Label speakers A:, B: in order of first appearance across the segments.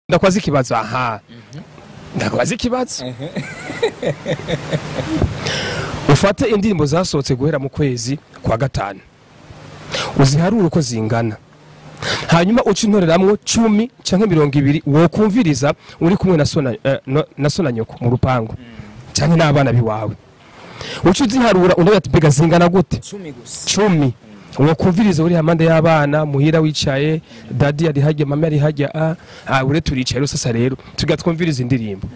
A: Ndakwaza ikibazo, aha ndakwaza ikibazo. Ufate indirimbo zasohotse guhera mu kwezi kwa gatanu, uziharure uko zingana, hanyuma uca intoreramwo 10 canke 20 wokumviriza uri kumwe na sona, na sona nyoko mu rupangu canke n'abana biwawe. Uca uziharura unabe ati mbega zingana gute?
B: 10 gusa.
A: 10 wokumviriza uri hamande y'abana muhira wicaye, daddy ari hajya, mama ari hajya, ah ure turicaye sasa rero tugatwumviriza indirimbo.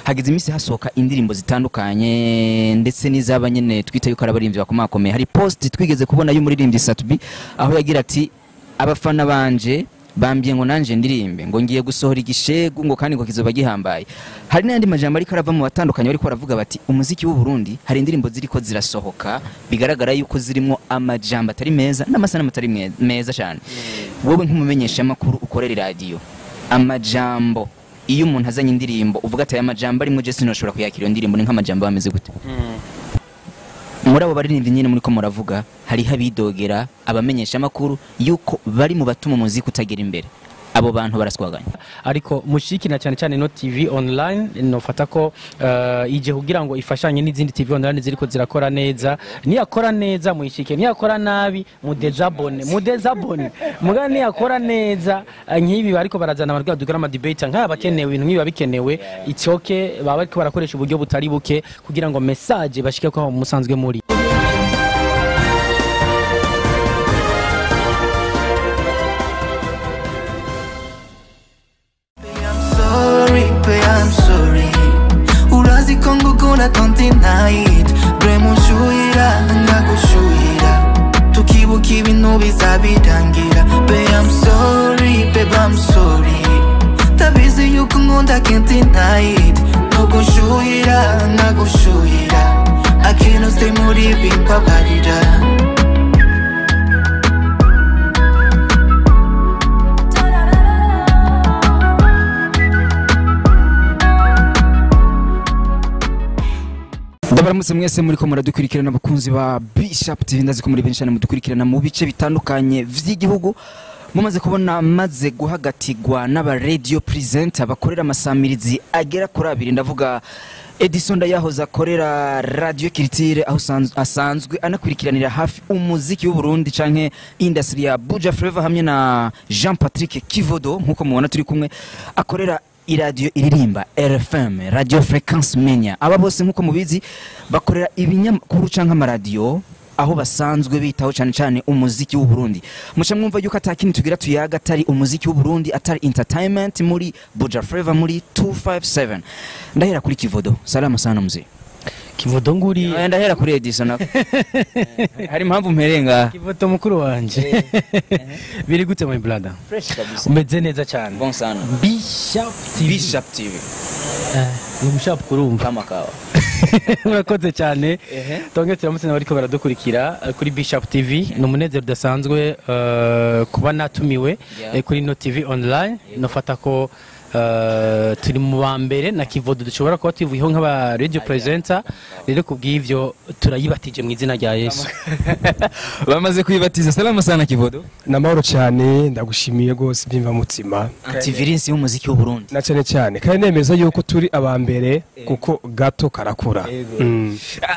B: Hagize iminsi hasohoka indirimbo zitandukanye ndetse n'izaba nyene twita yuko arabaririmbyi bakomakomeye. Hari post twigeze kubona y'umuririmbyi Satubi aho yagira ati abafana banje bambye ngo nanje ndirimbe ngo ngiye gusohora igishegu ngo kandi ngo kizoba gihambaye. Hari n'andi majambo ariko arava mu batandukanye bariko baravuga bati umuziki w'u Burundi hari indirimbo ziriko zirasohoka bigaragara yuko zirimo amajambo atari meza n'amasanamu atari meza cyane. Wowe nk'umumenyesha makuru ukorera radio, amajambo iyo umuntu azanye indirimbo uvuga ati aya majambo arimo je sinashobora kuyakira iyo ndirimbo, ni nk'amajambo ameze gute? Muri abo baririmbyi nyine muri ko muravuga hari habidogera abamenyesha makuru yuko bari mu batuma umuziki utagera imbere, abo bantu baraswaganya.
C: Ariko mushikina cyane cyane no TV online nofata ko ije kugira ngo ifashanye n'izindi TV online ziriko zirakora neza. Niyakora neza muyishike, niyakora nabi mudezabone, mudezabone. Muga niyakora neza nkibi bariko barazana abantu dukora ama debate nk'aba bakenewe ibintu nkibi bikenewe itsoke baba bariko barakoresha uburyo butari buke kugira ngo message bashike ko musanzwe muri.
B: Ndabaramutse mwese muri ko muradukurikirana abakunzi ba Bishop TV, ndazi ko muri benshi cyane mudukurikirana mu bice bitandukanye vy'igihugu. Mumaze kubona maze guhagatigwa n'aba radio presenter bakorera amasamirizi agera kuri abiri, ndavuga Edison Ndayahoze akorera Radio Culture aho asanzwe anakurikiranira hafi umuziki w'u Burundi canke industry ya Buja Flavor, hamwe na Jean Patrick Kivodo nkuko mubona turi kumwe akorera iradio iririmba RFM, Radio Frequence Menya. Aba bose nkuko mubizi bakorera ibinyamakuru canke amaradio aho basanzwe bitaho cyane cyane umuziki w'u Burundi. Muca mwumva yuko atakini tugira tuyaga atari umuziki w'u Burundi, atari entertainment muri Buja Flavor muri 257. Ndahera kuri Kivodo. Salama sana mzee.
C: Kivodo nguri.
B: Ndahera kuri Edison. Hari impamvu mperenga.
C: Kivodo mukuru wanje. Biri gute my brother?
B: Fresh kabisa.
C: Umeze neza cyane.
B: Bon sana.
C: Bishop TV.
B: Bishop TV.
C: Ni Bishop kurumva.
B: Kama kawa.
C: Murakoze cyane. Tonge turamutse n'abariko baradukurikira kuri Bishop TV. Ni umunezero udasanzwe kuba natumiwe kuri no TV online. Nofata ko turi mu ba mbere na Kivodo dushobora kuba tuvuyeho nk'aba radio presenter, rero kubw'ivyo turayibatije mu izina rya Yesu.
B: Bamaze kwibatiza. Salama sana Kivodo.
A: Namahoro cyane, ndagushimiye gose byimva mutima.
B: Antivirus y'umuziki w'u Burundi.
A: Na cyane cyane kandi nemeza yuko turi aba mbere kuko gato karakura.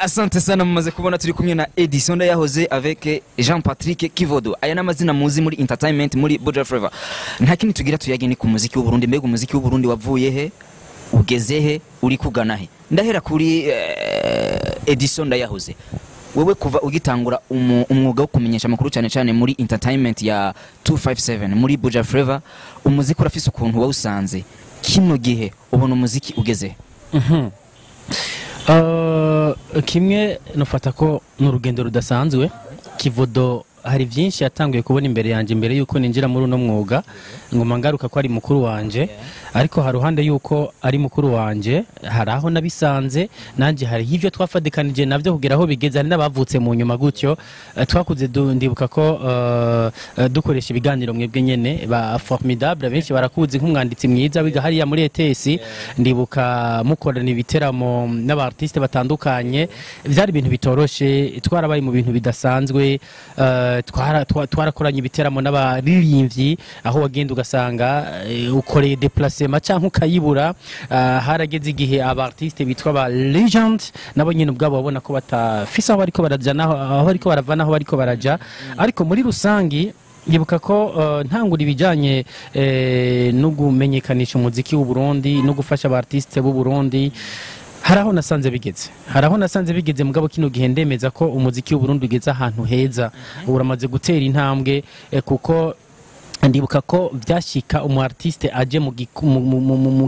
B: Asante sana, mumaze kubona turi kumwe na Edison Ndayahoze avec Jean Patrick Kivodo. Aya n'amazina muzi muri entertainment muri Buja Flavor. Nta kindi tugira tuyagene ku muziki w'u Burundi. Mbega umuziki w'u Burundi wavuye he, ugeze he, uri kugana he? Ndahera kuri Edison Ndayahoze. Wewe kuva ugitangura umwuga wo kumenyesha amakuru cyane cyane muri entertainment ya 257 muri Buja Flavor, umuziki urafise ukuntu wawusanze. Kino gihe ubona umuziki ugeze?
C: Kimwe nofata ko n'urugendo rudasanzwe. Kivodo hari byinshi yatanguye kubona imbere yanje imbere yuko ninjira muri uno mwuga, ngoma ngaruka ko ari mukuru wanje, ariko haruhande yuko ari mukuru wanje hari aho nabisanze nanje hari ivyo twafadikanije navyo kugera aho bigeze. Hari n'abavutse mu nyuma gutyo twakuze, ndibuka ko dukoresha ibiganiro mwebwe nyene ba formidable, benshi barakuzi nk'umwanditsi mwiza wiga hariya muri ETS. Ndibuka mukorana ibiteramo n'aba artiste batandukanye, byari ibintu bitoroshe, twarabaye mu bintu bidasanzwe. Twarakoranye ibiteramo n'abaririmbyi, aho wagenda ugasanga ukoreye déplacement canke ukayibura. Harageze igihe aba artiste bitwa ba legend nabo nyine ubwabo babona ko batafise aho bariko baraja naho aho bariko barava naho bariko baraja. Ariko muri rusangi ndibuka ko ntangura ibijanye no kumenyekanisha umuziki w'u Burundi no gufasha aba artiste b'u Burundi, hari aho nasanze bigeze. Mugabo kino gihe ndemeza ko umuziki w'u Burundi ugeze ahantu heza, uramaze gutera intambwe, kuko ndibuka ko vyashika umu artiste aje mu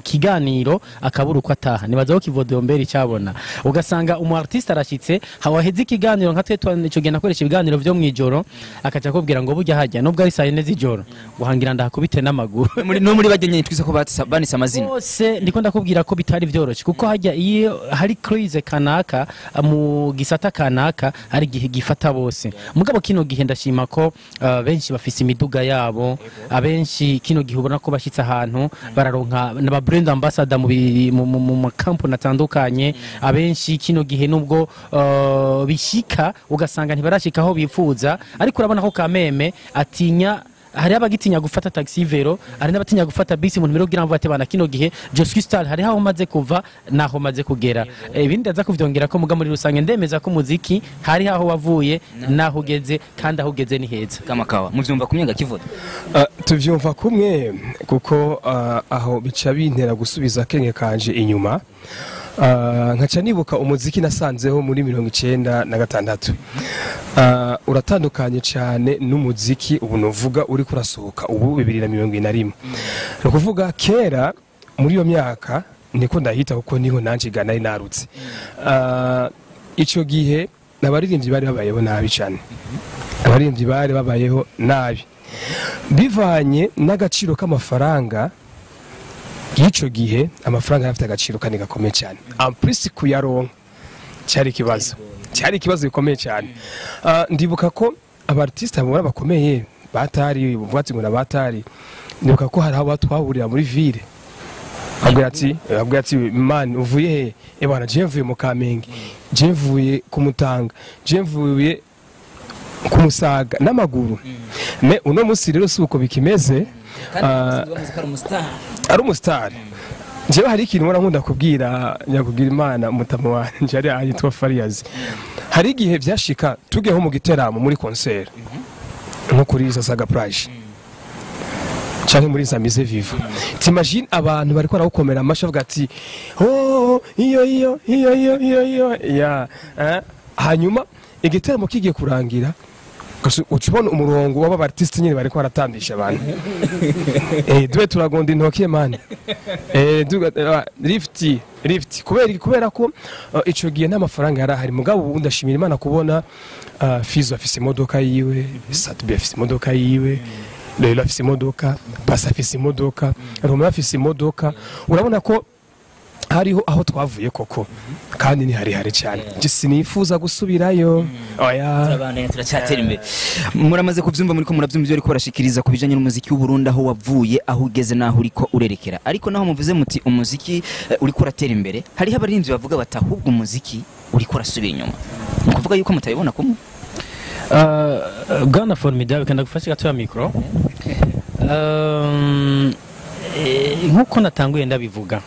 C: kiganiro akabura uko ataha. Nibaza ko Kivodo mbere icyabona, ugasanga umu artiste arashitse, hawaheze ikiganiro, nka twe ico gihe nakoresha ibiganiro vyo mwijoro, akaca akubwira ngo burya hajya nubwo ari saa 4 z'ijoro, guhangira ndahakubite n'amaguru.
B: No muri bajya nyine twise ko banise amazina.
C: Bose ndiko ndakubwira ko bitari vyoroshe, kuko hajya iyo hari crise kanaka mu gisata kanaka, hari igihe gifata bose. Mugabo kino gihe ndashima ko benshi bafise imiduga yabo. Abenshi kino gihe ubona ko bashyitse ahantu bararonka n'aba brand ambassador mu makampani atandukanye. Abenshi kino gihe nubwo bishika ugasanga ntibarashika aho bifuza, ariko urabona ko kameme atinya, hari abagitinya gufata taxi vélo, hari n'abatinya gufata bisi mu ntumbero kugira ngo bate bana kino gihe je suis star, hari aho maze kuva naho maze kugera. Ibindi aza kuvyongera ko, muga muri rusange ndemeza ko umuziki hari aho wavuye naho ugeze, kandi aho ugeze ni heza.
B: Kamakawa, muvyumva kumwe Kivodo?
A: Tuvyumva kumwe, kuko aho bica bintera gusubiza akenge kanje inyuma, nkaca nibuka umuziki nasanzeho muri 96. Uratandukanye cyane n'umuziki ubu nuvuga uri kurasohoka ubu 2021. Ni ukuvuga kera muri iyo myaka niko ndahita, kuko niho nanje nari narutse. Ico gihe abaririmbyi bari babayeho nabi cyane, abaririmbyi bari babayeho nabi bivanye n'agaciro k'amafaranga y'icyo gihe. Amafaranga yari afite agaciro kandi gakomeye cyane, en plus kuyaronka cyari ikibazo gikomeye cyane. Ndibuka ko aba artiste babona bakomeye batari ubwatsi ngo nabatari, ndibuka ko hari aho twahurira muri ville, abwira ati: "Man, uvuye he?" "Ebana, je mvuye mu Kamenge, je mvuye ku Mutanga, je mvuye ku Musaga n'amaguru." Mais uno munsi rero si uko bikimeze. Ari umusitari. Njyewe hari ikintu mbona nkunda kubwira nyakubwira Imana mutama wanje ari yitwa Fariyazi. Hari igihe byashika tugeho mu giteramo, muri concert nko kuri Sasaga Plage canke muri Zamize Viva, t'imagine abantu bariko barawukomera amashyi bavuga ati: "Oh, iyo iyo iyo iyo iyo iyo ya eh?" Hanyuma igiteramo kigiye kurangira, uca ubona umurongo w'aba artiste nyine bariko baratambisha abantu, dube turagonda intoki man, lift lift. Kubera ko ico gihe nta mafaranga yari ahari. Mugabo ubu ndashimira Imana kubona Fizo afise imodoka yiwe, Sat-B afise imodoka yiwe, Lelo afise imodoka, Pasi afise imodoka, Romeo afise imodoka. Urabona ko hariho aho twavuye koko, kandi ni harehare cyane. Je sinifuza gusubirayo, oya.
B: Turabandanya, turacyatera imbere. Muramaze kubyumva, muri ko murabyumva ibyo ariko barashikiriza ku bijanye n'umuziki w'u Burundi, aho wavuye, aho ugeze naho uriko urerekera. Ariko naho muvuze muti umuziki uriko uratera imbere, hariho abaririmbyi bavuga bati ahubwo umuziki uriko urasubira inyuma. Ni ukuvuga yuko mutabibona kumwe?
C: Bwana Formidable, kanda gufashe gato ya micro. Nkuko natanguye ndabivuga,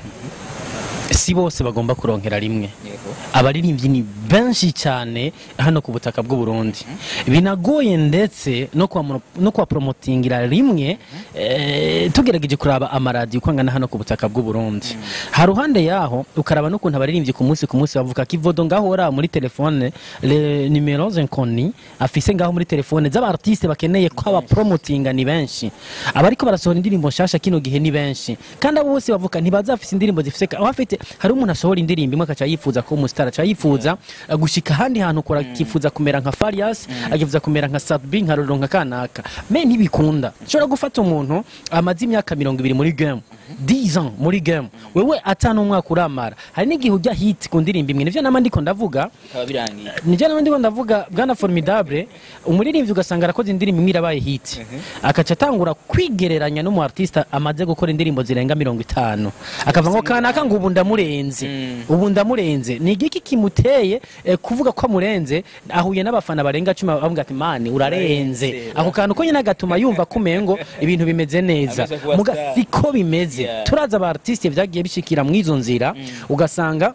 C: si bose bagomba kuronkera rimwe. Abaririmbyi ni benshi cyane hano ku butaka bw'u Burundi, binagoye ndetse no kwa promotingira rimwe. Tugerageje kuraba amaradiyo uko angana hano ku butaka bw'u Burundi, haruhande yaho ukaraba n'ukuntu abaririmbyi ku munsi bavuga Kivodo ngaho ora muri telefone, les numéros inconnus afise ngaho muri telefone z'aba artiste bakeneye ko aba promotinga ni benshi. Abariko barasohora indirimbo nshasha kino gihe ni benshi, kandi abo bose bavuga ntibazafise indirimbo zifise aho afite. Hari umuntu asohora indirimbo imwe akaca yifuza ko umustar, aca yifuza gushika ahandi hantu kora, akifuza kumera nka Farias, akifuza kumera nka Sat-B, nka Roro, nka kanaka, mais ntibikunda. Ushobora gufata umuntu amaze imyaka 20 muri game. 10 ans muri game, wewe atanu umwaka uramara, hari n'igihe ujya hit ku ndirimbo imwe. Nivyo nama ndiko ndavuga.
B: Bikaba birangiye.
C: Nivyo nama ndiko ndavuga, bwana Formidable. Umuririmbyi ugasanga arakoze indirimbo imwe irabaye hit, akaca atangura kwigereranya n'umu artiste amaze gukora indirimbo zirenga 50, akavuga ngo kanaka ngo ubu ndamurenze. Ubu ndamurenze. Ni igiki kimuteye kuvuga ko amurenze? Ahuye n'abafana barenga 10 bavuga ati: "Mani, urarenze."
B: Urarenze.
C: Ako kantu ko nyine gatuma yumva kumengo ibintu bimeze neza.
B: Amaze kuba
C: Muga
B: star.
C: siko bimeze. Turaza aba artiste vyagiye bishikira mw'izo nzira, ugasanga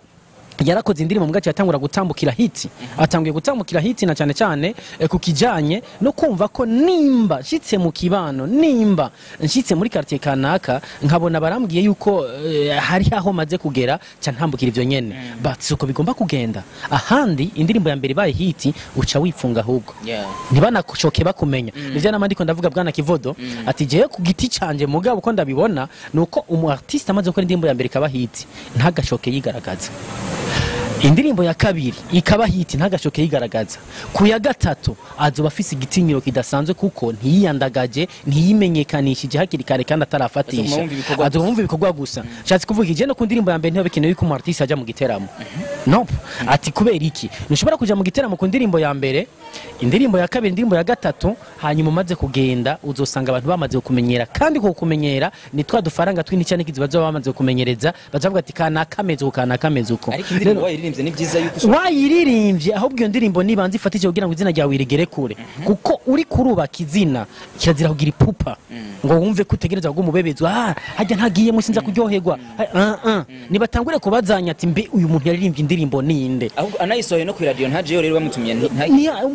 C: yarakoze indirimbo mugace yatangura gutambukira hit, atanguye gutambukira hit, na cyane cyane ku kijanye no kumva ko nimba nshitse mu kibano, nimba nshitse muri quartier kanaka, nkabona barambwiye yuko hari aho maze kugera, ca ntambukira ivyo nyene. But uko bigomba kugenda ahandi, indirimbo ya mbere ibaye hit, uca wifunga ahubwo, ntibanakushoke bakumenya. Nivyo nama ndiko ndavuga, bwana Kivodo, ati jewe ku giti canje, mugabo uko ndabibona nuko umu artiste amaze gukora indirimbo ya mbere ikaba hit, ntagashoke yigaragaza. Indirimbo ya kabiri ikaba hit, ntagashoke yigaragaza. Ku ya gatatu azoba afise igitinyiro kidasanzwe, kuko ntiyiyandagaje, ntiyimenyekanishije hakiri kare kandi atarafatisha.
B: Azoguma wumva ibikorwa.
C: Azoguma wumva ibikorwa gusa. Nshatse kuvuga ije no ku ndirimbo ya mbere ntiba bikenewe yuko umu artiste ajya mu giteramo. Nope. Ati kubera iki ntushobora kuja mu giteramo ku ndirimbo ya mbere, indirimbo ya kabiri, indirimbo ya gatatu? Hanyuma umaze kugenda, uzosanga abantu bamaze kumenyera, kandi kukumenyera ni twa dufaranga tw'intica n'ikizi bazoba bamaze kumenyereza, bazavuga ati kana kameze uko, kana kameze uko.
B: Ariko indirimbo wayiririmbye, ni byiza yuko ushobora
C: Wayiririmbye, ahubwo iyo ndirimbo nibanza ifatije kugira ngo izina ryawe rigere kure, kuko uri kurubaka izina kirazira kugira ipupa ngo wumve ko utegereza kuba umubebezwa. Ah, hajya ntagiyemo sinza kuryoherwa. Ah, ah. Nibatangure kubazanya ati: "Mbe uyu muntu yaririmbye indirimbo ninde?"
B: Ahubwo anayisohoye no ku radio ntajeyo, rero bamutumiye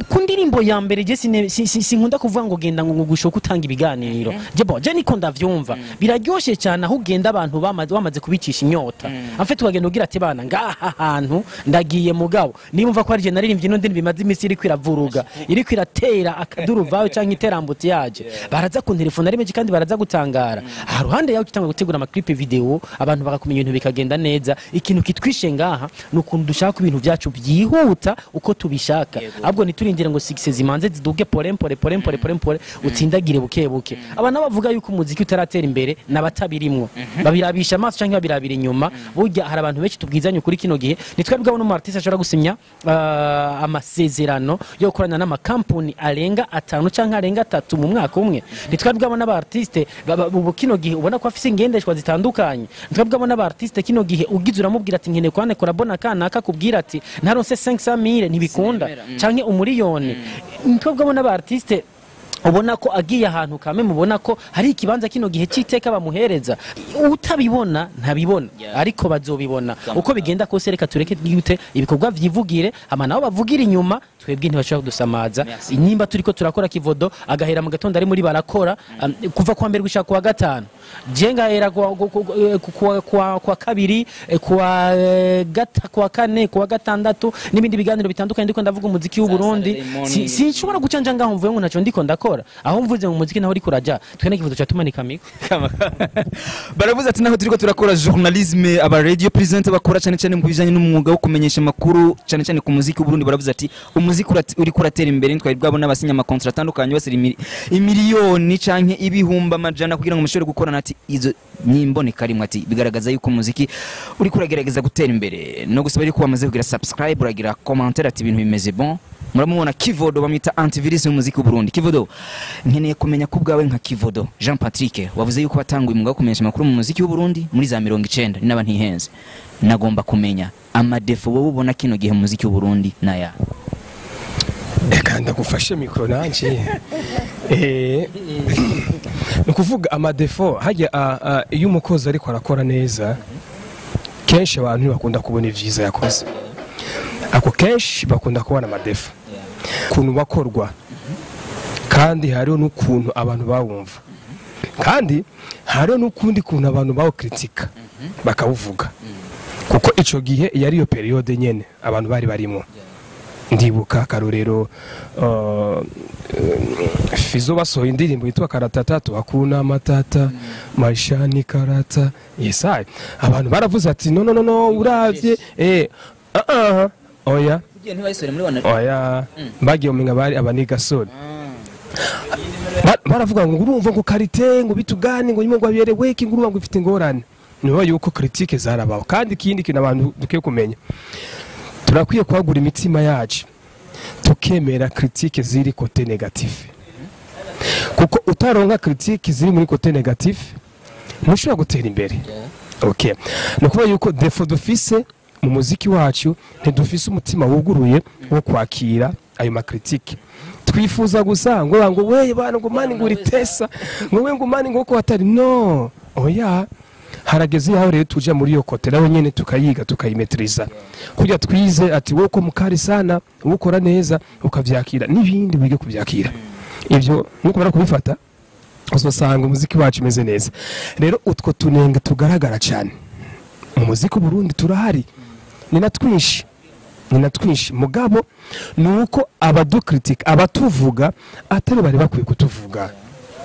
C: Ku ndirimbo ya mbere je sinkunda kuvuga ngo genda ngo gushoka utanga ibiganiro. Je bon, je niko ndavyumva, biraryoshe cyane aho ugenda abantu bamaze kubicisha inyota. En fait ukagenda ugira ati: "Bana, ngaha hantu ndagiye, mugabo nimba ko ari je naririmbye ino ndirimbo imaze iminsi iri kwiravuruga, iri kwiratera akaduruvayo canke iterambutse yaje, baraza kuntelefona ari benshi kandi baraza gutangara." Aha ruhande yawe utanga gutegura ama clip video, abantu bakakumenya, ibintu bikagenda neza. Ikintu kitwishe ngaha ni ukuntu dushaka ko ibintu byacu byihuta uko tubishaka. Ahubwo ntiturindire ngo success zimanze ziduge pole pole pole pole pole pole, utsindagire buke buke. Abantu bavuga yuko umuziki utaratera imbere n'abatabirimwo, babirabisha amaso canke babirabira inyuma. Burya hari abantu benshi, tubwizanye kuri kino gihe, nitwe bwabona umu artiste ashobora gusinya amasezerano yo gukorana n'amakampuni arenga atanu canke arenga atatu mu mwaka umwe. Nitwe bwabona aba artiste ubu kino gihe ubona ko afise ingendeshwa zitandukanye. Nitwe bwabona aba artiste kino gihe ugize uramubwira ati: "Nkeneye kwane korabona kanaka," kubwira ati: "Ntaronse 500 000 ntibikunda,"
B: Sinemera.
C: Canke umuriyoni. Nitwe bwabona aba artiste ubona ko agiye ahantu kame, mubona ko hari ikibanza kino gihe cy'iteka bamuhereza. Utabibona ntabibona, ariko bazobibona uko bigenda kose. Reka tureke twite ibikorwa vyivugire, hama nabo bavugira inyuma. Twebwe ntibashobora kudusamaza.
B: Merci.
C: Nimba turiko turakora, Kivodo agahera mu gatondo ari muri barakora, kuva kuwa mbere gushika kuwa gatanu, je ngahera kuwa kabiri, kuwa kane, kuwa gatandatu n'ibindi biganiro bitandukanye, ndiko ndavuga umuziki w'u
B: Za
C: Burundi.
B: Saturday morning.
C: Sinshobora guca nja ngaho mvuye ngo ntacyo ndiko ndakora. Aho mvuze mu muziki naho uriko uraja, twe Kivodo ca tumanika micro.
B: Baravuze ati naho turiko turakora journalisme, aba radio presenter bakora cyane cyane mu bijanye n'umwuga wo kumenyesha amakuru, cyane cyane ku muziki w'u Burundi, baravuze ati umuziki uriko uratera imbere. Ntitwari bwabona abasinya ama contrat atandukanye basira imiliyoni canke ibihumbi amajana kugira ngo mushobore gukorana, ati izo nyimboneka rimwe, ati bigaragaza yuko umuziki uriko uragerageza gutera imbere. No gusaba yuko wamaze kugira subscribe, uragira commentaire, ati ibintu bimeze bon. Muramubona Kivodo, bamwita antivirus mu muziki w'u Burundi. Kivodo, nkeneye kumenya ko ubwawe nka Kivodo Jean Patrick, wavuze yuko watanguye umwuga wo kumenyesha amakuru mu muziki w'u Burundi muri za 90, naba ntihenze. Nagomba kumenya ama défauts wowe ubona kino gihe mu muziki w'u Burundi naya.
A: Reka ndagufashe micro nanje. Ni ukuvuga ama défauts hajya, iyo umukozi ariko arakora neza, kenshi abantu ntibakunda kubona ivyiza yakoze, ako kenshi bakunda kubona ama défauts, ukuntu bakorwa, kandi hariho n'ukuntu abantu bawumva, kandi hariho n'ukundi kuntu abantu bawukritika bakawuvuga, kuko ico gihe yari iyo période nyene abantu bari barimo. Ndibuka akarorero, Fizo basohoye indirimbo yitwa Karatata: "Hakuna matata, maisha ni karata." Yesaye, abantu baravuze ati: "No, no, no, no, uravye ah ah, oya."
B: Ugiye ntibayisore muri wana.
A: Oya, bagiye umenga bari abanigasore. Baravuga ngo urumva ngo qualité, ngo bitugane, ngo nyuma ngo abereweke, ngo urumva ngo ifite ingorane. Niho yuko critique zarabaho. Kandi ikindi kintu abantu dukwiye kumenya, turakwiye kwagura imitima yacu, tukemera critique ziri côté négatif, kuko utaronka critique ziri muri côté négatif ntushobora gutera imbere. Okay, ni ukuvuga yuko défaut dufise mu muziki wacu, ntidufise umutima wuguruye wo kwakira ayo ma critiques. Twifuza gusa ngo we bana, ngo man, ngo uritesa, ngo we, ngo man, ngo ko hatari no oya. Harageze yaho rero tuja muri iyo côté nawe nyene tukayiga, tukayimetriza, kurya twize ati wowe ko mukari sana ukora neza ukavyakira, n'ibindi wige kuvyakira. Ivyo nuko kubifata uzosanga umuziki wacu umeze neza. Rero utwo tunenge tugaragara cyane mu muziki Burundi turahari, ni na twinshi, ni na twinshi. Mugabo ni uko abadukritika, abatuvuga, atari bari bakwiye kutuvuga.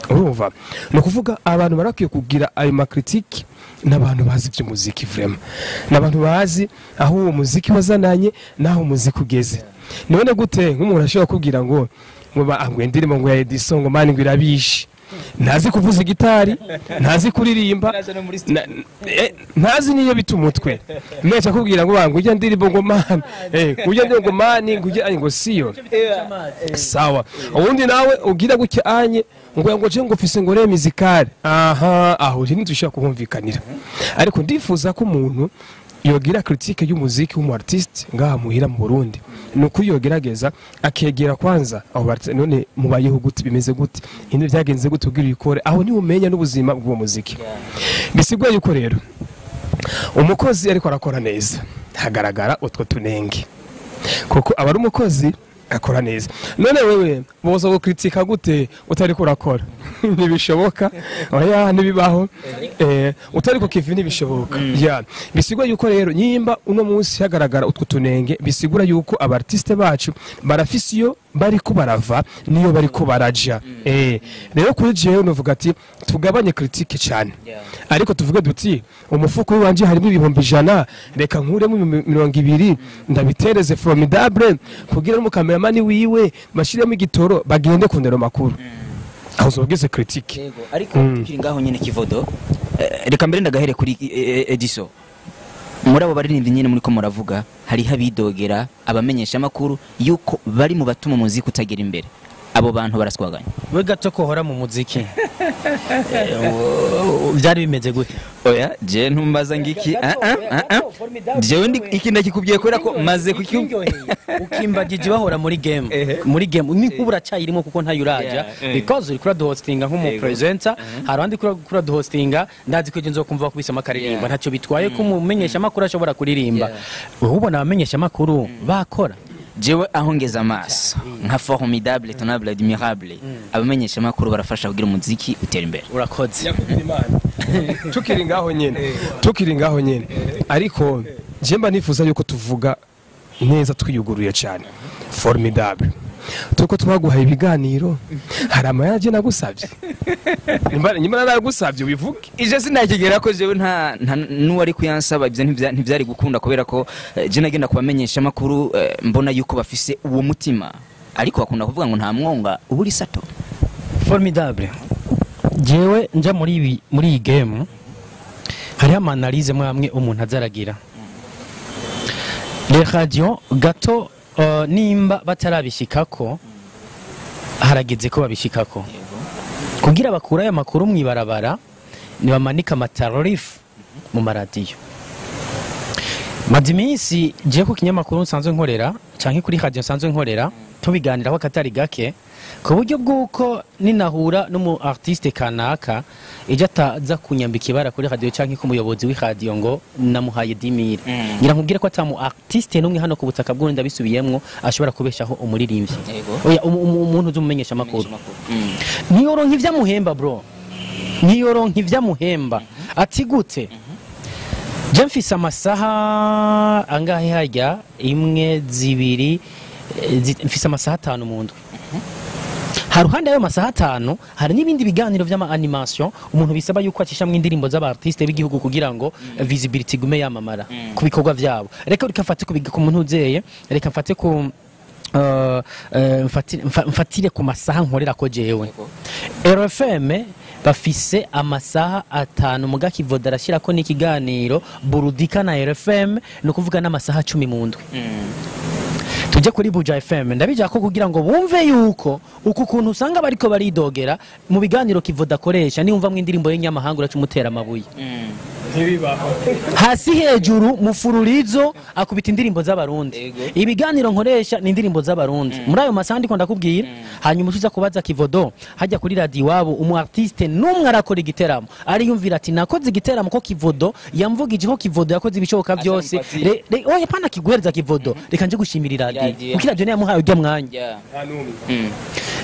A: Urumva, ni ukuvuga abantu barakwiye kugira ayo ma critiques n'abantu bazi iby'umuziki vraiment, n'abantu bazi aho uwo muziki wazananye n'aho umuziki ugeze. None gute nk'umuntu ashobora kubwira ngo indirimbo ngo ya Edison, ngo man, ngo irabishe, ntazi kuvuza gitari, ntazi kuririmba, ntazi niyo bita umutwe, mweca akubwira ngo banga ujya ndirimbo, ngo man, ujya ndirimbo, ngo man, ngo ujya, ngo siyo sawa. Ubundi nawe ugira gutya anye ngo je ngo mfise ngo re musicale aha, aho ntitushobora kuhumvikanira. Ariko ndifuza ko umuntu yogira critique y'umuziki w'umu artiste ngaha muhira mu Burundi, ni ukuri yogerageza akegera kwanza abo artiste: none mubayeho gute? Bimeze gute? Ibintu byagenze gute kugira ubikore? Aho ni umenya n'ubuzima bw'uwo muziki. Bisigwa yuko rero umukozi ariko arakora neza hagaragara utwo tunenge, kuko aba ari umukozi akora neza. None wewe boza gukritika gute utariko urakora? Ntibishoboka, oya, ntibibaho. Utari ku kivi ntibishoboka. Ya, bisigura yuko rero nyimba uno munsi hagaragara utwo tunenge, bisigura yuko aba artiste bacu barafise iyo bariko barava niyo bariko baraja. Rero kuri jewe novuga ati tugabanye critique cyane, ariko tuvuge duti umufuko wanje harimo 100,000, reka nkuremo 20 ndabitereze Formidable kugira n'umukameramani wiwe bashiremo igitoro bagende ku ndero makuru, aho uzobwize critique.
B: Yego, ariko tukiri ngaho nyene, Kivodo, reka mbere ndagahere kuri Ediso. Muri abo baririmbyi nyene muri ko muravuga, hariho abidogera abamenyesha amakuru yuko bari mu batuma umuziki utagera imbere. Abo bantu baraswaganya.
C: We gato kohora mu muziki, byari bimeze gute?
B: Oya, je ntumbaza ngiki. Ah ah ah ah, jewe ndi iki ndakikubwiye kubera ko maze kuki
C: Ukimbagije bahora muri game, muri game ni nk'ubu uracyayirimo kuko ntayo uraja, because uri kuri hostinga nk'umu presenter, hari abandi kuri hostinga. Ndazi ko ejo nzokumva bakubise amakaririmba. Ntacyo bitwaye ko umumenyesha amakuru ashobora kuririmba. Wowe ubona abamenyesha amakuru bakora?
B: Jewe aho ngeze amaso nka Formidable Tenable Admirable, abamenyesha amakuru barafasha kugira umuziki utera imbere.
C: Urakoze.
A: Tukiri ngaho nyene, tukiri ngaho nyene, ariko je mba nifuza yuko tuvuga neza twiyuguruye cyane. Formidable, tuko twaguhaye ibiganiro, hari amayaje nagusabye? Nimba naragusabye ubivuge.
B: Ije sinakigera ko jewe nta nuwari kuyansaba. Ibyo ntivyari gukunda kubera ko je nagenda kubamenyesha amakuru, mbona yuko bafise uwo mutima, ariko bakunda kuvuga ngo nta mwonga uburi sato.
C: Formidable, jewe nja muri ibi, muri iyi game hariho ama analyse mwamwe umuntu azaragira. Les radio gato, nimba batarabishikako, harageze ko babishikako kugira bakura aya makuru mwibarabara, nibamanika amatarifu mu maradiyo. Maze iminsi je ku kinyamakuru nsanzwe nkorera canke kuri radio nsanzwe nkorera tubiganiraho akatari gake, ku buryo bw'uko ninahura n'umu artiste kanaka ijya ataza kunyambika ibara kuri radio canke ku muyobozi w'iradio ngo namuhaye 10 000, ngira nkubwire ko ata mu artiste n'umwe hano ku butaka bw'Uburundi, ndabisubiyemwo, ashobora kubeshaho umuririmbyi. Oya, umuntu uzi umumenyesha amakuru ntiyoronka ivyo amuhemba, bro, ntiyoronka ivyo amuhemba. Ati gute? Je mfise amasaha angahe harya? Imwe, zibiri, mfise amasaha 5 mu ndwi. Haruhande y'ayo masaha 5 hari n'ibindi biganiro vy'ama animation umuntu bisaba yuko acishamwo indirimbo z'aba artiste b'igihugu kugira ngo visibility igume yamamara ku bikorwa vyabo. Reka mfate ku muntu uzeye, reka mfate ku mfatire ku masaha nkorera ko jewe RFM bafise amasaha 5 muga Kivodo arashyirako n'ikiganiro Burudika na RFM, ni ukuvuga n'amasaha 10 mu ndwi. Tujye kuri Buja FM, ndabijya ko kugira ngo bumve yuko uku kuntu usanga bariko baridogera mu biganiro Kivodo akoresha, niwumva mu indirimbo y'inyamahanga uraca umutera amabuye. Hasi hejuru mufururizo akubita indirimbo z'abarundi. Ibiganiro nkoresha ni indirimbo z'abarundi. Muri ayo masaha ndiko ndakubwira, hanyuma uza kubaza Kivodo hajya kuri radio iwabo umu artiste numwe arakora igiteramo ariyumvira ati nakoze igiteramo ko Kivodo yamvugije ko Kivodo yakoze ibishoboka byose. Oya pana kiguhereza Kivodo, reka nje gushimira radio kuko radio yamuhaye ujya mwanya.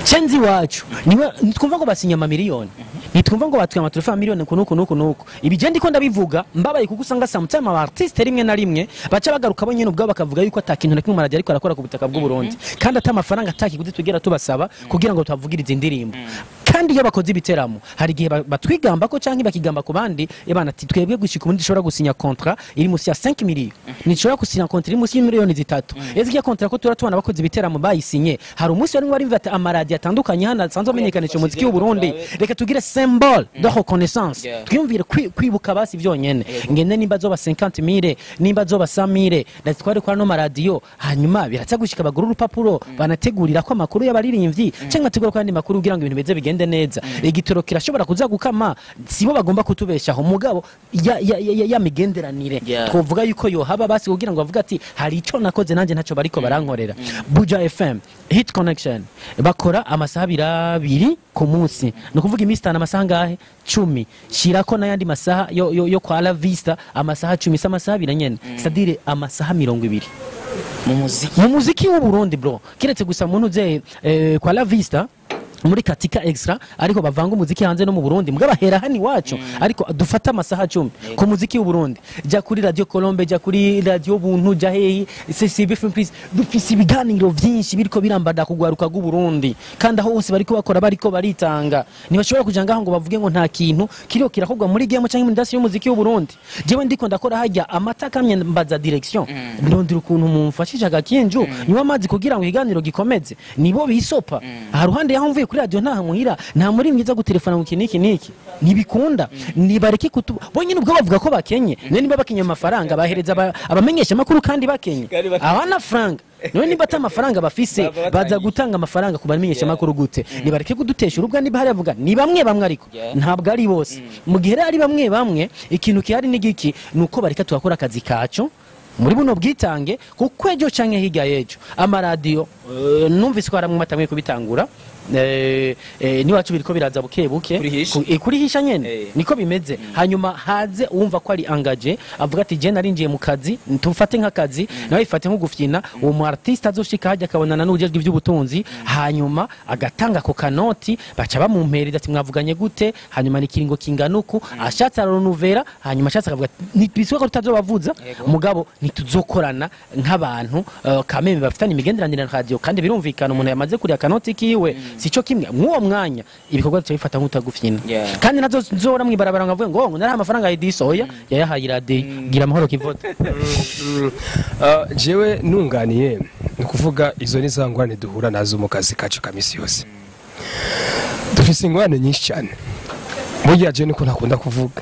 C: Chenzi wacu niwe nitwumva ngo basinya amamiliyoni, nitwumva ngo batwe amatelefone amamiliyoni kunuku nuku nuku. Ibi ndiko ndabivuga mbabaye kuko usanga sometimes aba artiste rimwe na rimwe baca bagaruka bo nyene ubwabo bakavuga yuko atakintu na kimwe maradiyo ariko arakora ku butaka bw'u Burundi, kandi ata amafaranga atakiguzi tugera tubasaba kugira ngo tubavugirize indirimbo. Kandi iyo bakoze ibiteramo hari igihe batwigamba ko canke bakigamba ku bandi ebana ati twebwe gushika ubundi dushobora gusinya contrat iri musi ya 5 millions, nishobora gusinya contrat iri musi ya miliyoni 3. Ese contrat ko turatubona bakoze ibiteramo bayisinye, hari umunsi bari bari bati amaradiyo atandukanye hano asanzwe amenyekanisha umuziki w'u Burundi, reka tugire symbole de reconnaissance, twiyumvire kwibuka basi byonyene ngende nimba zoba 50000 nimba zoba 100000 ndatware kwa no maradiyo, hanyuma biratsa gushika bagura urupapuro banategurira ko amakuru y'abaririmbyi cyangwa tegura ko andi makuru kugira ngo ibintu beze bigende neza. Igitoro kirashobora kuza gukama, sibo bagomba kutubeshaho mugabo ya migenderanire twovuga yuko yo haba basi kugira ngo bavuga ati hari ico nakoze nanje ntaco bariko barankorera. Buja FM Hit Connection bakora amasaha 2 ku munsi, no kuvuga iminsi 5 amasaha ngahe 10, shirako n'ayandi masaha yo kwa La Vista amasaha 10, amasaha 2 nyene, c'est-à-dire amasaha 20 mu muziki w'u Burundi bro. Kiretse gusa muntu uze kwa La Vista muri katika extra ariko bavanga umuziki hanze no mu Burundi mbwa bahera hani wacu, ariko dufata amasaha 10 ku muziki w'u Burundi. Ja kuri Radio Colombe, ja kuri Radio Buntu, ja heyi CCB Film Please, dufise ibiganiro vyinshi biriko birambada kugwaruka rw'u Burundi, kandi aho hose bariko bakora bariko baritanga. Ntibashobora kuja ngaho ngo bavuge ngo nta kintu kiriho kirakorwa muri game canke muri industry y'umuziki w'u Burundi. Jewe ndiko ndakora hajya amataka kamye mbaza direction, ndondira ukuntu mumfashije agakinju nywa amazi kugira ngo ikiganiro gikomeze, nibo bisopa. Aha ruhande yaho mvuye kuri radio nta muhira nta muri mwiza gutelefona ngo kiniki niki nibikunda, nibareke kutu bonyine ubwo bavuga ko bakenye. None niba bakenye amafaranga bahereza abamenyesha makuru kandi bakenye abana franga, none niba ata amafaranga bafise baza gutanga amafaranga ku bamenyesha makuru gute? Nibareke kudutesha urubwa. Niba hari avuga ni bamwe bamwe ariko ntabwo ari bose. Mu gihe ari bamwe bamwe ikintu kihari n'igiki nuko bareka turakora akazi kacu muri buno bwitange, kuko ejo canke hirya yejo amaradiyo numvise ko haramwe matamwe kubitangura niwacu biriko biraza buke buke kurihisha nyene niko bimeze. Hanyuma haze uwumva ko ari engagé avuga ati je narinjiye mu kazi, tumfate nk'akazi nawe ifate nko gufyina. Uwo mu artiste azoshika hajya akabonana n'ujejwe iby'ubutunzi, hanyuma agatanga ko kanoti baca bamumpereza ati mwavuganye gute, hanyuma ni kiringo kinganuku ashatse aronuvera, hanyuma ashatse akavuga ntibiswe ko tutazobavuza mugabo ntituzokorana nk'abantu kameme bafitanye imigenderanire na radio, kandi birumvikana umuntu yamaze kuriya kanoti kiwe sico kimwe mwuwo mwanya ibikorwa bifata nk'utagufyina. Kandi nazo nzora mwibarabara ngavuye ngo nari amafaranga yidisoya yayahaye radio gira amahoro Kivodo.
A: Jewe nunganiye ni kuvuga izo ni zangwane duhura nazo mu kazi kacu kamisi yose. Dufise ingwane nyinshi cyane. Burya je niko ntakunda kuvuga.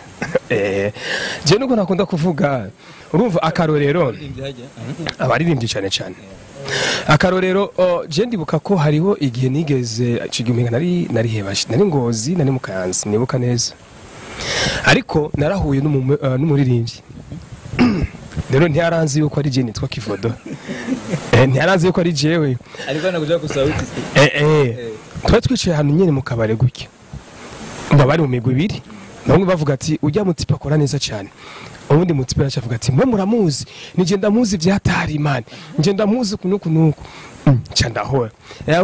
A: Je niko ntakunda kuvuga. Urumva akarorero abaririmbyi cyane cyane. Akarorero je ndibuka ko hariho igihe nigeze cigumenya nari hebashi nari Ngozi nari mu Kayanza nibuka neza, ariko narahuye n'umuririmbyi. Rero ntiyaranzi yuko ari je nitwa Kivodo, ntiyaranzi yuko ari jewe,
B: ariko nakuja gusaba uti
A: twari twicaye ahantu nyene mu kabare gutya, mba bari mu migwi ibiri, bamwe bavuga ati ujya mutipa akora neza cyane, ubundi mutipa acavuga ati mwe muramuzi nije ndamuzi byatari imana nje ndamuzi kunuku nuku nca ndahora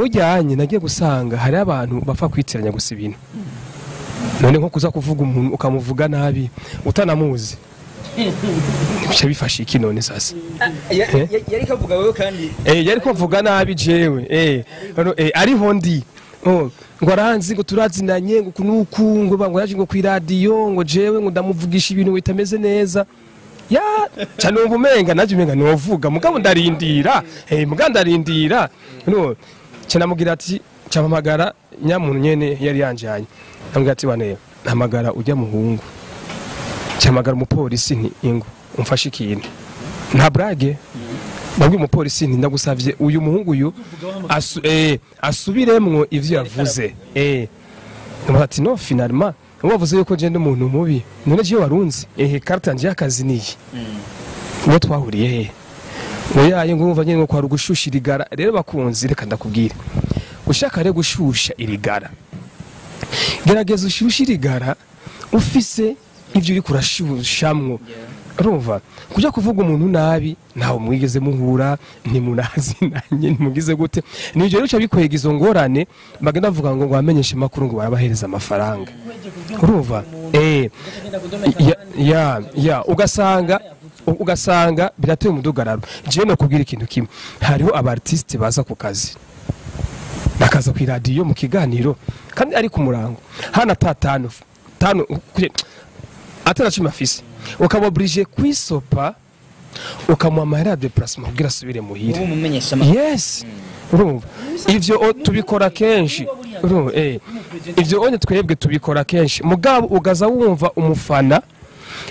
A: ujyanye nagiye gusanga hari abantu bapfa kwitiranya gusa ibintu. None nko kuza kuvuga umuntu ukamuvuga nabi utanamuzi bica bifashe iki none sasa?
B: Yari kavuga wewe kandi
A: yari kuvuga nabi jewe ariho ndi ngo aranzi ngo turazinanye ngo kunuku ngo bango yaje ngo ku radio ngo jewe ngo ndamuvugisha ibintu bitameze neza. Ya cyane numva umenga naje umenga novuga, mugabo ndarindira, mugabo ndarindira. No cyanamubwira ati cyampamagara nyamuntu nyene yari yanjanye, ndamubwira ati wane hamagara ujya muhungu, cyamagara umupolisi nti ingo umfashe ikintu nta brage. Ndabwiye umupolisi nti ndagusavye uyu muhungu uyu asubiremwo ivyo yavuze. Ndamubwira ati no finalement wavuze yuko je ndi umuntu mubi, none je warunzi carte yanje y'akazi niyi uwo twahuriye he oyaye ngumva nyene ngo kwari ugushusha irigara. Rero bakunzi reka ndakubwire, ushaka rero gushusha irigara gerageza ushushe irigara ufise ivyo uri kurashushamwo. Urumva kuja kuvuga umuntu nabi ntawe mwigeze muhura, ntimunazinanye, ntimugize gute, nivyo rero uca bikwega izo ngorane bagenda bavuga ngo bamenyeshe makuru ngo barabahereza amafaranga. Urumva ya ugasanga birateye umudugararo. Jewe no kubwira ikintu kimwe, hariho aba artiste baza ku kazi bakaza ku radio mu kiganiro kandi ari ku murango hana tatanu tanu atara cumi afise, ukaba obligé kwisopa ukamuha amahera ya déplacement kugira asubire muhira. Yes, urumva ivyo tubikora kenshi. Urumva ivyo onye twebwe tubikora kenshi, mugabo ugaza wumva umufana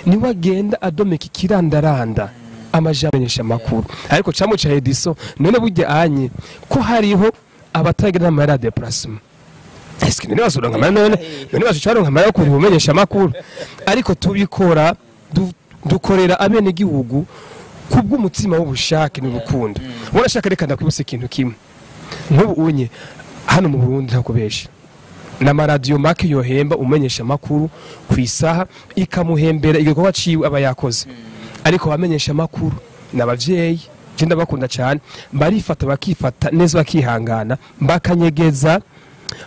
A: niwe agenda adomeka ikirandaranda amajambo amenyesha makuru, ariko camuca Edison none burya anye ko hariho abatagira amahera ya déplacement. Eske none bazoronka amahera none bazocaronka amahera yo kuriha umenyesha makuru? Ariko tubikora dukorera abene gihugu kubw'umutima w'ubushake n'urukundo. Urashaka reka ndakwibutse ikintu kimwe, nk'ubu unye hano mu Burundi ntakubesha n'amaradiyo make yohemba umenyesha makuru ku isaha ikamuhembera igikorwa ciwe aba yakoze, ariko bamenyesha makuru n'abavyeyi je ndabakunda cyane, barifata bakifata neza bakihangana bakanyegeza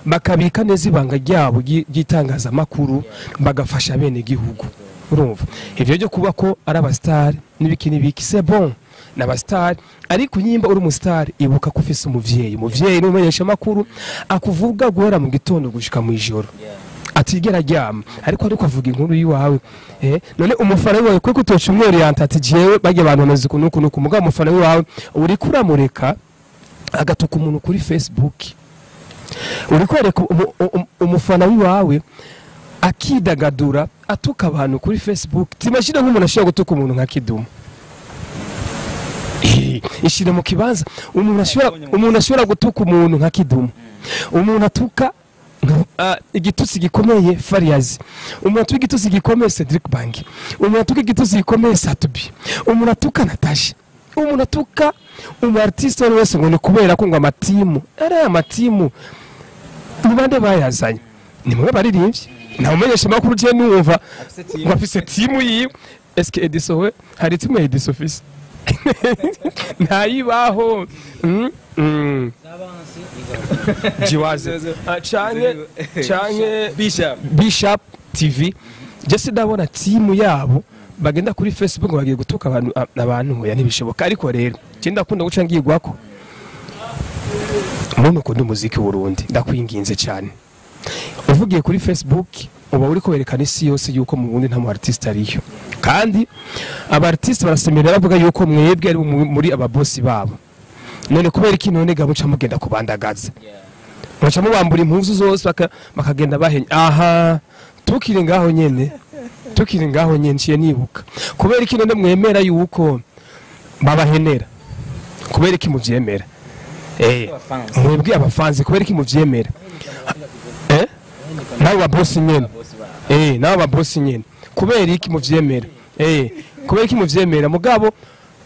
A: bakabika neza ibanga ryabo ry'itangazamakuru bagafasha bene gihugu. Urumva ivyo byo kuba ko ari abastar n'ibiki n'ibiki c'est bon n'abastar, ariko nyimba uri umustar ibuka ko ufise umuvyeyi, umuvyeyi n'umumenyesha makuru akuvuga guhera mu gitondo gushika mu ijoro atigera aryama, ariko avuga inkuru yiwawe. None umufana wawe kuko utoca umworienta ati jewe bajya abantu bamaze kunuku nuku, mugabo umufana wawe uri kuramureka agatuka umuntu kuri Facebook, uri kwereka umufana wawe akidagadura atuka abantu kuri Facebook. Timashira nk'umuntu ashobora gutuka umuntu nka Kidumu, ishira mu kibanza umuntu ashobora gutuka umuntu nka Kidumu, umuntu atuka igitutsi gikomeye Fariazi, umuntu atuka igitutsi gikomeye Cedric Bangi, umuntu atuka igitutsi gikomeye Satubi, umuntu atuka Natasha, umuntu atuka umu artiste wese ngo ni kubera ko ngo amatimu ari amatimu ni bande bayazanye, ni mwe baririmbye nta umenyesha makuru je numva ngo afise timu yiwe. Eske Edison we hari timu ya Edison office ntayibaho. Jiwaze canke Bishop TV je ndabona timu yabo bagenda kuri Facebook ngo bagiye gutuka abantu ya ntibishoboka. Ariko rero je ndakunda guca ngigwako umuntu ukunda umuziki w'Urundi, ndakwinginze cyane uvugiye kuri Facebook uba uri kwerekana isi yose yuko mu Burundi nta mu artiste ariyo, kandi aba artiste barasemerera bavuga yuko mwebwe ari muri aba boss babo. None kubera iki none gabo ca mugenda kubandagaza muca mubambura impuzu zose bakagenda bahenya? Aha tukiri ngaho nyene nciye nibuka kubera iki none mwemera yuko babahenera, kubera iki muvyemera? Mwebwe abafanzi kubera iki muvyemera? Nawe ba boss nyene, nawe ba boss nyene kubera iki muvyemera? Kubera iki muvyemera? Mugabo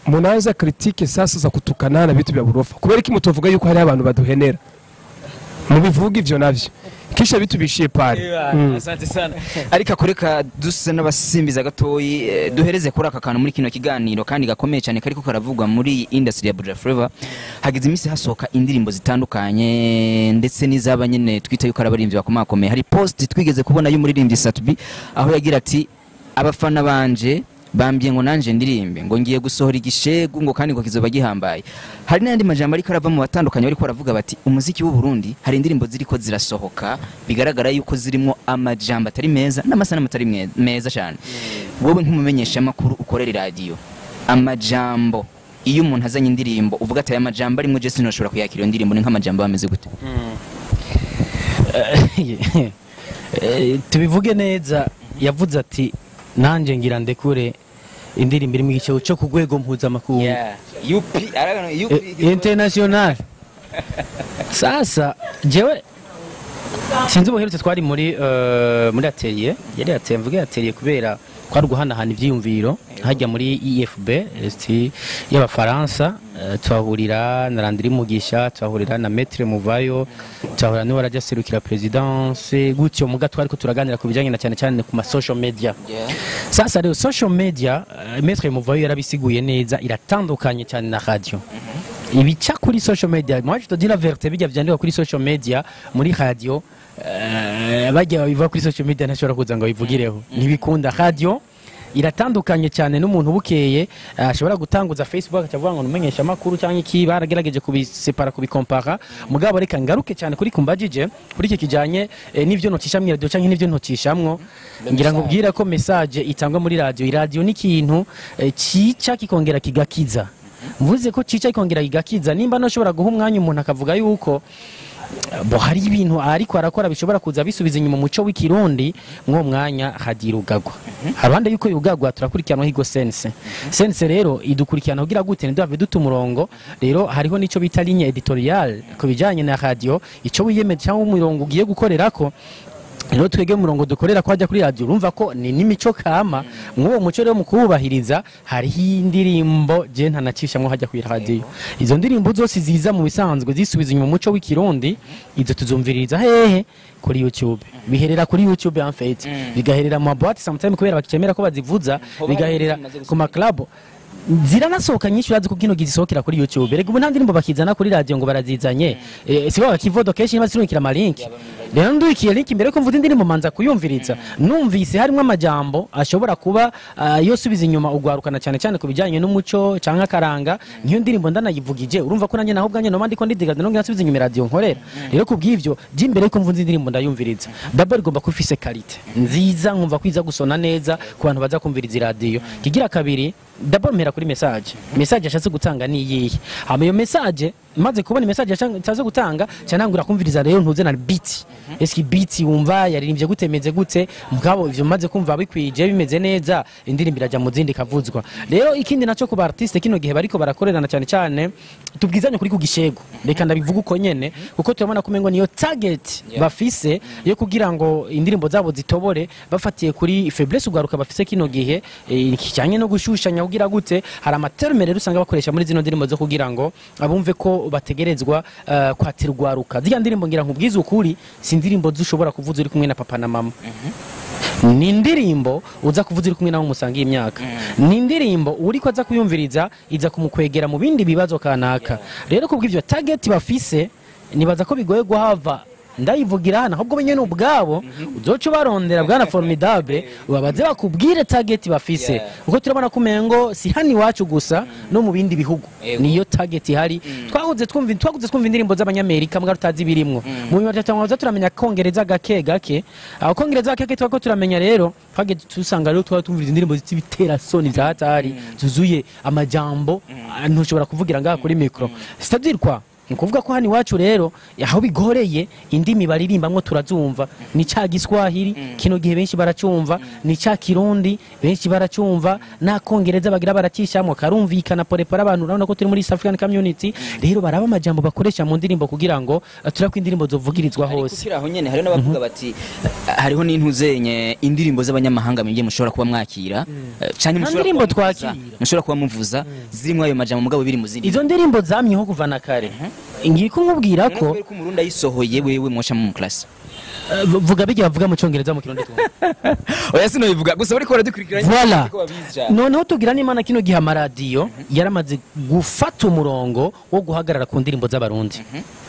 A: munaanza critique sasa za kutukana na vitu vya burofa. Kubera iki mutovuga yuko hari abantu baduhenera? Mubivuga ivyo navyo kisha bitubishiye pare.
B: Asante sana. Ariko kureka duse n'abasimbiza gatoyi duhereze kuri aka kantu muri kino kiganiro kandi gakomeye cyane kariko karavugwa muri industry ya Buja Flavor. Hagize iminsi hasohoka indirimbo zitandukanye ndetse n'izaba nyene twita yuko arabarimvyi bakomakomeye. Hari post twigeze kubona y'umuririmbyi Satubi aho yagira ati abafana banje Bambwiye ngo nanje ndirimbe, ngo ngiye gusohora igishegu, ngo kandi ngo kizoba gihambaye. Hari n'ayandi majambo ariko arava mu batandukanye, bariko baravuga bati umuziki w'u Burundi hari indirimbo ziriko zirasohoka bigaragara yuko zirimo amajambo atari meza n'amasanamu atari meza cyane. Wowe nk'umumenyesha makuru ukorera iradiyo, amajambo iyo umuntu azanye indirimbo uvuga ati aya majambo arimo je sinashobora kuyakira iyo ndirimbo, ni nk'amajambo ameze gute?
C: Tubivuge neza, yavuze ati nanje ngira ndekure indirimbo iri mu gice cyo ku rwego mpuzamakungu,
B: UP arabona UP
C: international. Sasa jewe sinzi, ubuherutse twari muri atelier, yari atelier, mvuge atelier kubera kwari guhanahana ivyiyumviro hajya muri IFB ST y'Abafaransa, tuhahurira na Landry Mugisha, tuhahurira na Maître Muvayo, tuhahurira n'uwaraja serukira présidence gutyo, muga twariko turaganira ku bijanye na cyane cyane ku ma social media. Sasa rero social media, Maître Muvayo yarabisiguye neza, iratandukanye cyane na radio. Ibica kuri social media, moi je te dis la vérité, bijya vyandikwa kuri social media, muri radio bajya biva kuri social media ntashobora kuza ngo bivugireho, ntibikunda. Radio iratandukanye cyane n'umuntu bukeye ashobora gutanguza Facebook akavuga ngo numenyesha amakuru cyangwa iki, baragerageje kubisepara, kubikompara. Mugabo reka ngaruke cyane kuri kumbajije kuri iki kijanye n'ivyo notisha mu radio cyangwa n'ivyo ntotishamwo. Ngira ngo ubwira ko message itangwa muri radio, radio ni ikintu cica kikongera kigakiza. Mvuze ko cica kikongera kigakiza, nimba noshobora guha umwanya umuntu akavuga yuko bo hari ibintu ariko arakora bishobora kuza bisubiza inyuma umuco w'ikirundi, mw'uwo mwanya hagira ugagwa haruhande yuko yugagwa. Turakurikiranwa higo sense sense rero idukurikirana kugira gute ntiduhave duta umurongo. Rero hariho n'ico bita ligne éditoriale ku bijanye na radio, ico wiyemeje cyangwa umurongo ugiye gukorerako. Rero twege umurongo dukorera ko hajya kuri radio, urumva ko ni n'imico kama. Mw'uwo muco rero mu kuwubahiriza, hariho indirimbo je ntanacishamwo hajya kuri radio. Izo ndirimbo zose ziza mu bisanzwe zisubiza inyuma umuco w'ikirundi, izo tuzumviririza hehe? Kuri YouTube. Biherera kuri YouTube en fait, bigaherera mu boîte sometimes kubera bakicemera ko bazivuza, bigaherera ku ma club. Ziranasohoka nyinshi, urazi ko kino gisohokera kuri YouTube. Rega ubu nta ndirimbo bakizana kuri radio ngo barazizanye, si bo bakivodo kenshi bazirungikira ama link. Rero ndukiye link, imbere ko mvuga indirimbo manza kuyumviriza. Numvise harimo amajambo ashobora kuba yosubiza inyuma ugwarukana, cyane cyane ku bijyanye n'umuco canke akaranga, nk'iyo ndirimbo ndanayivugije, urumva ko nanjye naho ubwanjye noma ndiko ndidigaza nongera nsubiza inyuma radio nkorera. Rero kubw'ivyo, je imbere ko mvuze indirimbo ndayumviriza. D'abord igomba kuba ifise qualité nziza, nkumva kwiza gusona neza ku bantu baza kumviriza radio. Kigira kabiri, d'abord mpera kuri message. Message ashatse gutanga ni iyihe? Hama iyo message, maze kubona message ashatse gutanga, cyanangura kumviriza rero ntuze na beat. Eski beat wumva yaririmbye gute, meze gute? Mugabo ivyo maze kumva bikwije, bimeze neza, indirimbo iraja mu zindi kavuzwa. Rero ikindi naco, ku ba artiste kino gihe bariko barakorerana cyane cyane, tubwizanye kuri ku gishego, reka ndabivuga uko nyene, kuko turabona ko umengo niyo target bafise yo kugira ngo indirimbo zabo zitobore, bafatiye kuri faiblesse ugaruka bafise kino gihe kijanye no gushushanya kugira gute. Hari ama terme rero usanga bakoresha muri zino ndirimbo zo kugira ngo abumve ko bategerezwa kwatira urwaruka. Ziriya ndirimbo, ngira nkubwize ukuri, si indirimbo zushobora kuvuza uri kumwe na papa na mama, ni indirimbo uza kuvuza uri kumwe nawe umusangiye imyaka, ni indirimbo uriko aza kuyumviriza iza kumukwegera mu bindi bibazo kanaka. Rero kubw'ivyo target bafise, nibaza ko bigoye guhava ndayivugira hano, ahubwo nyene ubwabo uzoca ubarondera, bwana Formidable, ubabaze bakubwire target bafise, kuko turabona ko umengo si hano iwacu gusa, no mu bindi bihugu niyo target ihari. Twakuze twumva indirimbo z'abanyamerika mbwa tutazi birimwo. Mu nyuma tutangaza turamenya kongereza gake gake, aho kongereza gake gake twako turamenya. Rero twageze tusanga rero twaba tumviriza indirimbo z'ibitera soni za hatari, zuzuye amajambo ntushobora kuvugira ngaha kuri micro. C'est-à-dire quoi? Ni ukuvuga ko hano iwacu rero aho bigoreye, indimi baririmbamwo turazumva, ni ca giswahili kino gihe benshi baracumva, ni ca kirundi benshi baracumva, n'akongereza bagira baracishamwo karumvikana porepora. Abantu urabona ko turi muri East African Community. Rero baraba amajambo bakoresha mu ndirimbo kugira ngo turabe ko indirimbo zovugirizwa
B: Ariko
C: hose.
B: Ukiri aho nyene, hariho n'abavuga bati hariho n'intuzenye indirimbo z'abanyamahanga mwebwe mushobora kuba mwakira, canke
C: Nta
B: mushobora
C: ndirimbo
B: kuba muvuza,
C: twakira.
B: Mushobora kuba muvuza zirimo ayo majambo mugabo biri mu zindi.
C: Izo ndirimbo zamyeho kuva na kare. Ngiye kumubwira ko
B: kubera ko umurundi ayisohoye, wewe mwoca mu class.
C: Vuga bijya bavuga mu cyongereza mu kirundi twumva.
B: Oya, sinobivuga, gusa bariko baradukurikirana
C: Voilà.
B: ko babizi cyane.
C: Noneho tugira n'Imana, kino gihe amaradiyo yaramaze gufata umurongo wo guhagarara ku ndirimbo z'abarundi.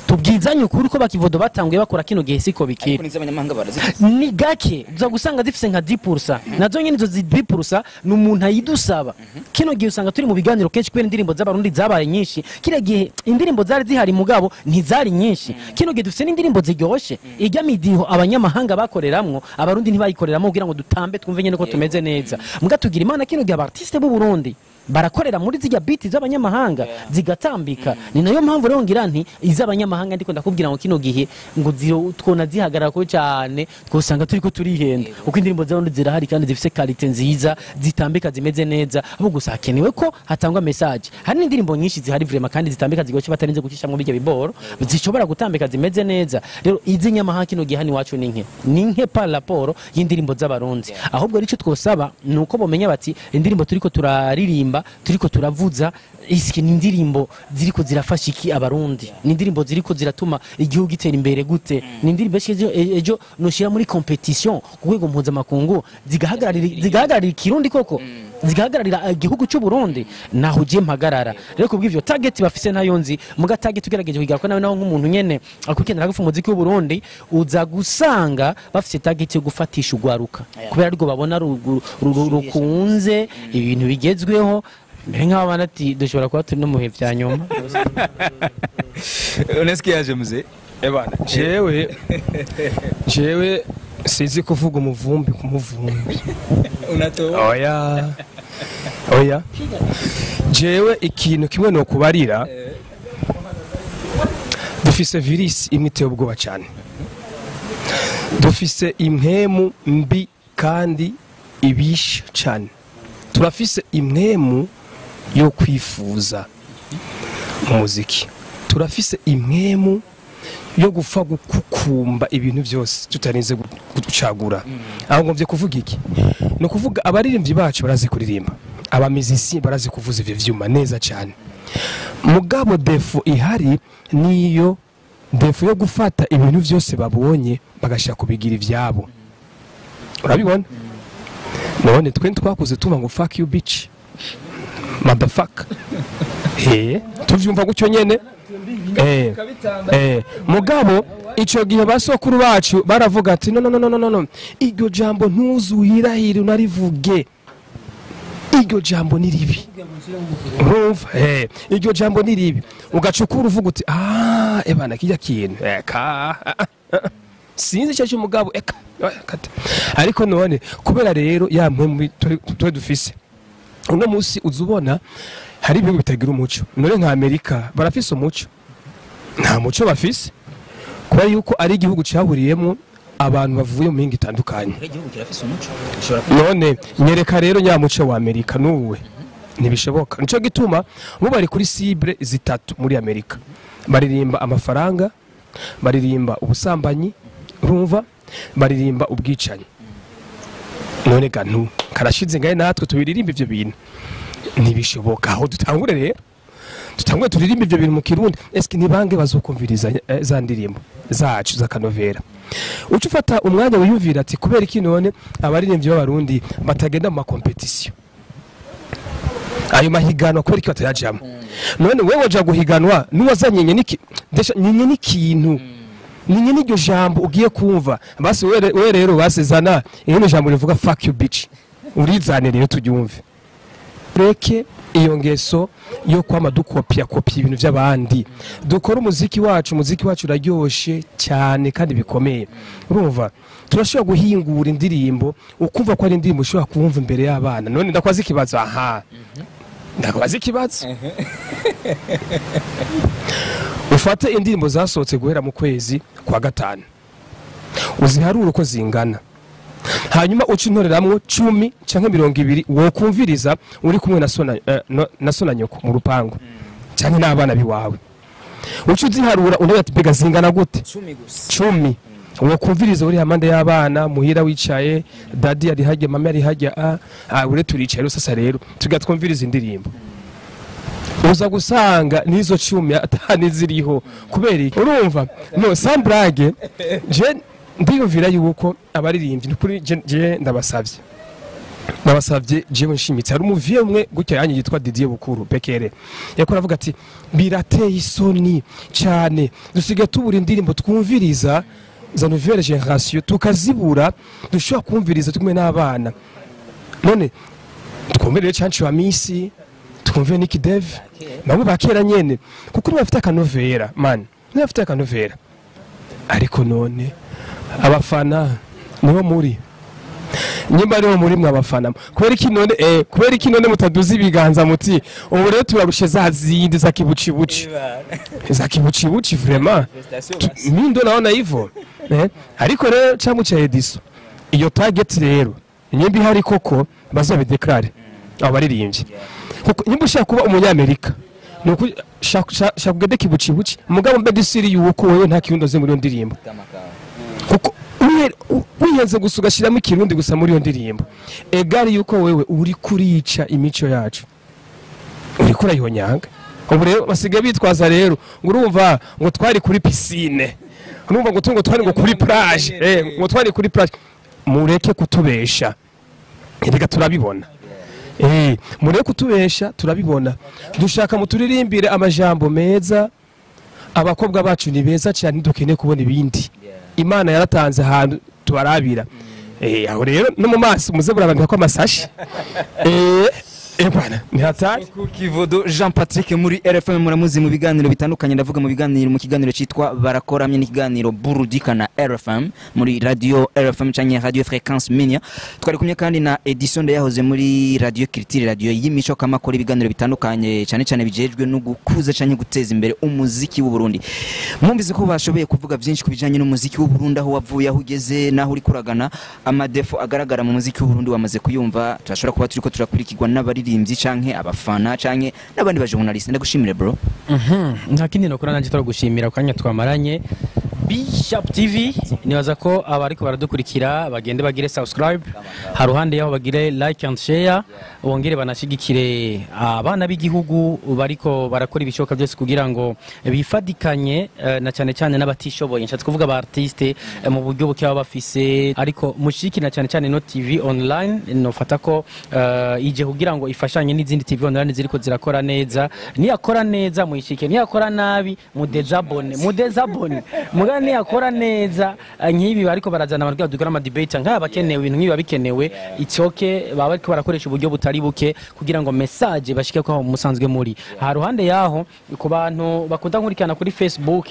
C: Tubwizanye ukuri ko bakivodo batanguye bakora kino gihe siko bikiri.
B: Ariko n'iz'abanyamahanga barazifise.
C: Ni gake uza gusanga zifise nka 10%, nazo nyene izo 10% ni umuntu ayidusaba. Kino gihe usanga turi mu biganiro kenshi kubera indirimbo z'abarundi zabaye nyinshi. Kiriya gihe indirimbo zari zihari mugabo ntizari nyinshi. Kino gihe dufise n'indirimbo ziryoshe, irya midiho abanyamahanga bakoreramwo abarundi ntibayikoreramwo kugira ngo dutambe twumve nyene ko tumeze neza. Muga tugira Imana kino gihe abartiste b'u Burundi barakorera muri zijya beat z'abanyamahanga zigatambika. Ni nayo mpamvu rero ngira nti iz'abanyamahanga ndiko ndakubwira ngo kino gihe ngo twona zihagarara ko cyane, twosanga turiko turihenda kuko indirimbo z'abarundi zirahari kandi zifise qualité nziza, zitambika zimeze neza. Ahubwo gusa hakenewe ko hatangwa message. Hari n'indirimbo nyinshi zihari vraiment kandi zitambika zigoce batarinze gucishamwo bijya biboro, zishobora gutambika zimeze neza. Rero iz'inyamahanga kino gihe hano iwacu ni nke, ni nke par rapport y'indirimbo z'abarundi. Ahubwo rico twosaba nuko bomenya bati indirimbo turiko turaririmba, turiko turavuza, iski ni indirimbo ziriko zirafasha iki abarundi, ni indirimbo ziriko ziratuma igihugu gitera imbere gute, ni indirimbo ejo noshira muri competition ku rwego mpuzamakungu zigahagararira ikirundi koko, zigahagararira igihugu cy'u Burundi. Naho je mpagarara rero kubw'ivyo target bafise ntayo nzi. Muga target ugerageje kugira ko nawe naho nk'umuntu nyene akukenera gufa umuziki w'u Burundi, uza gusanga bafise target yo gufatisha ugwaruka kubera ariko babona rukunze ibintu bigezweho. Mbere nk'abana ati dushobora kuba turi no mu bihe vya nyuma.
B: Oneski yaje muze.
A: Ebana jewe sizi kuvuga umuvumbi ku muvumbi.
B: Unatoa.
A: Oya. Oya. Jewe ikintu kimwe no kubarira, dufise virus imwe iteye ubwoba cyane. Dufise impemu mbi kandi ibisha cyane. Turafise impemu yo kwifuza mu muziki. Turafise impemu yo gupfa gukukumba ibintu byose tutarinze gucagura. Aho ngomvye kuvuga iki? No kuvuga abaririmbyi bacu barazi kuririmba, abamizisi barazi kuvuza ivyo vyuma neza cyane. Mugabo defo ihari niyo defo yo gufata ibintu byose babonye bagashaka kubigira ivyabo. Urabibona? None twe twakuze tuma ngo fuck you bitch, motherfucker. Tuvyumva gutyo nyene. Mugabo ico gihe basokuru bacu baravuga ati no no no no no, iryo jambo ntuzuhirahire unarivuge, iryo jambo ni ribi. Urumva? Iryo jambo ni ribi. Ugacukura uvuga uti ah ebana kijya kintu eka sinzi cyo cy'umugabo eka kata. Ariko none kubera rero ya mwe twe dufise uno munsi uzubona hari ibihugu bitagira umuco. None nka Amerika barafise umuco? Nta muco bafise, kubera yuko ari igihugu cyahuriyemo abantu bavuye mu mihingo itandukanye.
B: Igihugu kirafise umuco.
A: None nyereka rero nya muco wa Amerika nuwe ntibishoboka. Nico gituma bo bari kuri cible zitatu muri Amerika. Baririmba amafaranga, baririmba ubusambanyi, urumva, baririmba ubwicanyi. None gantu karashize ngaye natwe tubiririmba ivyo bintu ntibishoboka. Aho dutangure rero tutangure turirimba ivyo bintu mu Kirundi. Eske nibange bazokumviriza za ndirimbo zacu za kanovera? Uca ufata umwanya wiyumvira ati kubera iki none abaririmbyi b'abarundi batagenda mu makompetisiyo, ayo mahiganwa kubera iki batayajamwo? None wewe waja guhiganwa nuwazanye niki nyenye n'ikintu ninye n'iryo jambo ugiye kumva. Basi wewe rero basezana iryo jambo rivuga fuck you bitch, urizane rero turyumve. Reke iyo ngeso yo kwama dukopia kopia ibintu by'abandi. Dukora umuziki wacu, umuziki wacu uraryoshe cyane kandi bikomeye. Urumva turashobora guhingura indirimbo ukumva ko ari indirimbo ushobora kumva imbere y'abana. None ndakwaza ikibazo, aha ndakwaza ikibazo. Ufate indirimbo zasohotse guhera mu kwezi kwa gatanu, uziharure uko zingana, hanyuma uca intoreramwo 10 canke 20 wokumviriza uri kumwe na sona nyoko mu rupangu canke n'abana biwawe. Uca uziharura unabe ati mbega zingana gute?
B: 10 gusa.
A: 10 wokumviriza uri hamande y'abana muhira wicaye, dadi ari hajya, mama ari hajya, ure turicaye sasa rero tugatwumviriza indirimbo. Uza gusanga nizo 10 atani ziriho kubera iki? Urumva? No sans blague, je ndiyumvira yuko abaririmbyi kuri je ndabasavye Nabasavye jewe nshimitse, hari umuviye umwe gutya yanyu yitwa Didier Bukuru Bekere, yakora avuga ati birateye isoni cyane, dusigaye tubura indirimbo twumviriza za nouvelle génération, tukazibura dushobora kumviriza tumwe n'abana. None twumvire Canci wa Misi, twumve Nick Dev, nabo bakera nyene, kuko niba bafite akanovera man, niba bafite akanovera. Ariko none abafana nibo muri nyimba ariho muri mwe abafana, kubera iki none kubera iki none mutaduza ibiganza muti ubu rero turarushe za zindi za kibucibuci, za kibucibuci vraiment mimi ndo naona hivyo ariko rero cyangwa cya Ediso iyo target rero nyimba ihari koko bazabideclare abaririmbyi, kuko nyimba ushaka kuba umunyamerika nuko shaka kugende kibucibuci mugabo mbe disiri yuko wewe nta kirundo ze muri iyo ndirimbo, kuko wihenze gusa ugashiramo ikirundi gusa muri iyo ndirimbo, egari yuko wewe uri kurica imico yacu, uri kurayihonyanga. Ubu rero basigaye bitwaza rero ngo urumva ngo twari kuri piscine, urumva ngo tungo twari ngo kuri plage, ngo twari kuri plage. Mureke kutubesha, reka turabibona. Mureke kutubesha turabibona. Dushaka muturirimbire amajambo meza, abakobwa bacu ni beza cyane, dukeneye kubona ibindi. Imana yaratanze ahantu tubarabira. Aho rero no mu maso muze burabambika ko amasashi. Bwana ni hatari.
B: Kivodo Jean Patrick muri RFM muramuzi mu biganiro bitandukanye, ndavuga mu biganiro mu kiganiro citwa Barakoramye n'ikiganiro Burudika na RFM muri radio RFM canke radio Frequence Minia. Twari kumwe kandi na Edison yahoze muri radio Culture, radio y'imico kamakora ibiganiro bitandukanye cyane cyane bijejwe no gukuza canke guteza imbere umuziki w'u Burundi. Mwumvise ko bashoboye kuvuga byinshi kubijanye n'umuziki w'u Burundi, aho wavuye, aho ugeze, naho uri kuragana, amadefo agaragara mu muziki w'u Burundi wamaze kuyumva. Turashobora kuba turiko turakurikirwa n'abaririmbyi canke abafana canke n'abandi ba journaliste. Ndagushimire bro.
C: Nta kindi nokora nanje turagushimira kanya twamaranye. Bishop TV nibaza ko abariko baradukurikira bagende bagire subscribe, haruhande yaho bagire like and share, bongere banashigikire abana b'igihugu bariko barakora ibishoboka byose kugira ngo bifadikanye na cyane cyane n'abatishoboye. Nshatse kuvuga aba artiste mu buryo buke baba bafise, ariko mushiki na cyane cyane no TV online nofata ko ije kugira ngo ifashanye n'izindi TV online ziriko zirakora neza. Niyakora neza muyishike, niyakora nabi mudezabone, mudezabone. Muga niyakora neza nk'ibi bariko barazana abantu dukora ama debate nk'aba bakenewe, ibintu nk'ibi bikenewe itsoke baba bariko barakoresha uburyo butari buke kugira ngo message bashike ko musanzwe muri. Ha ruhande yaho ku bantu bakunda nkurikirana kuri Facebook,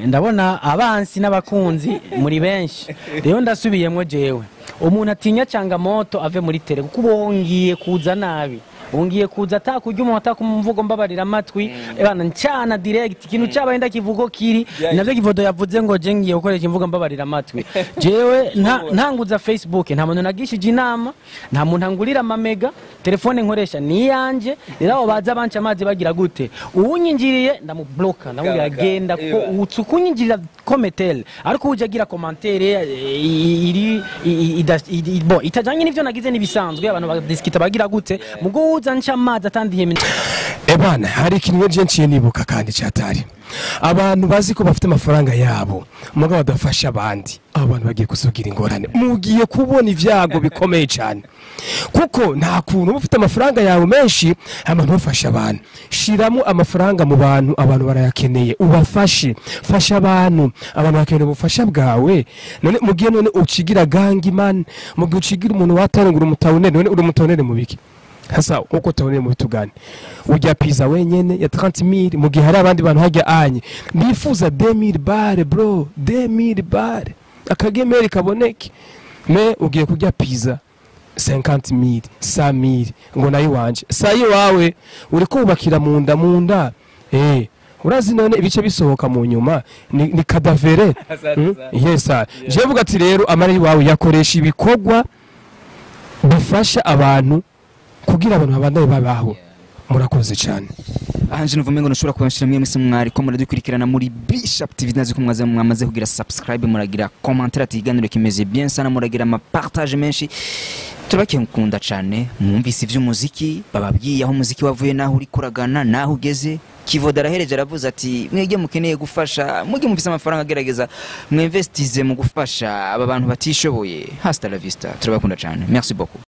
C: ndabona abansi n'abakunzi muri benshi. Rero ndasubiyemwo jewe umuntu atinya changamoto ave muri tele, kuko bongiye kuza nabi, ungiye kuza atakurya umuntu atakumvugo mbabarira amatwi ebana ncana direct ikintu cyabaye ndakivugo kiri navyo Kivodo yavuze ngo je ngiye gukoresha imvugo mbabarira amatwi. Jewe ntanguza Facebook nta muntu nagishije inama, nta muntu angurira amamega, telefone nkoresha ni yanje. Rero abo baza banca amazi bagira gute, uwunyinjiriye ndamubloka, ndamubwira genda ko utsukunyinjirira kometel, ariko uje agira commentaire iri bon itajanye n'ivyo nagize nibisanzwe abantu badiskita bagira gute mugo uza nca amazi atandiye.
A: Ebana hari ikintu je nciye nibuka kandi cyatari abantu bazi ko bafite amafaranga yabo mugabo badafasha abandi, abantu bagiye kuzugira ingorane, mugiye kubona ivyago bikomeye cyane, kuko nta kuntu ufite amafaranga yawe menshi abantu bafasha abantu. Shiramo amafaranga mu bantu, abantu barayakeneye, ubafashe, fasha abantu, abantu bakeneye ubufasha bwawe. None mugiye none ucigira gangi man, mugiye ucigira umuntu watarungura umutawunere, none uri umutawunere mu biki? Hasa uko tawone mu bitugane ujya pizza wenyene ya 30000 mu gihe hari abandi bantu hajya anye bifuza 2000 bare bro, 2000 bare akagemeri kaboneke, me ugiye kujya pizza 50000 100000 ngo nayo wanje sayi wawe uri kubakira munda munda. Urazi none ibice bisohoka mu nyuma ni cadavere. Yes sir. Je vuga ati rero amari wawe yakoresha ibikorwa bifasha abantu kugira abantu babandanye babaho. Murakoze cyane.
B: Ahanje nuvume ngo nshobora kubashira mwe mwese mwari ko muradukurikirana muri Bishop TV, nazi ko mwaze mwamaze kugira subscribe, muragira commentaire ati iganiro kimeze bien sana, muragira ama partage menshi. Turabakunda cyane. Mwumvise iby'umuziki, bababwiye aho umuziki wavuye n'aho uri kuragana n'aho ugeze. Kivodo arahereje, aravuze ati: "Mwege mukeneye gufasha, mwege mufise amafaranga, agerageza mwinvestize mu gufasha aba bantu batishoboye." Hasta la vista, turabakunda cyane, merci beaucoup.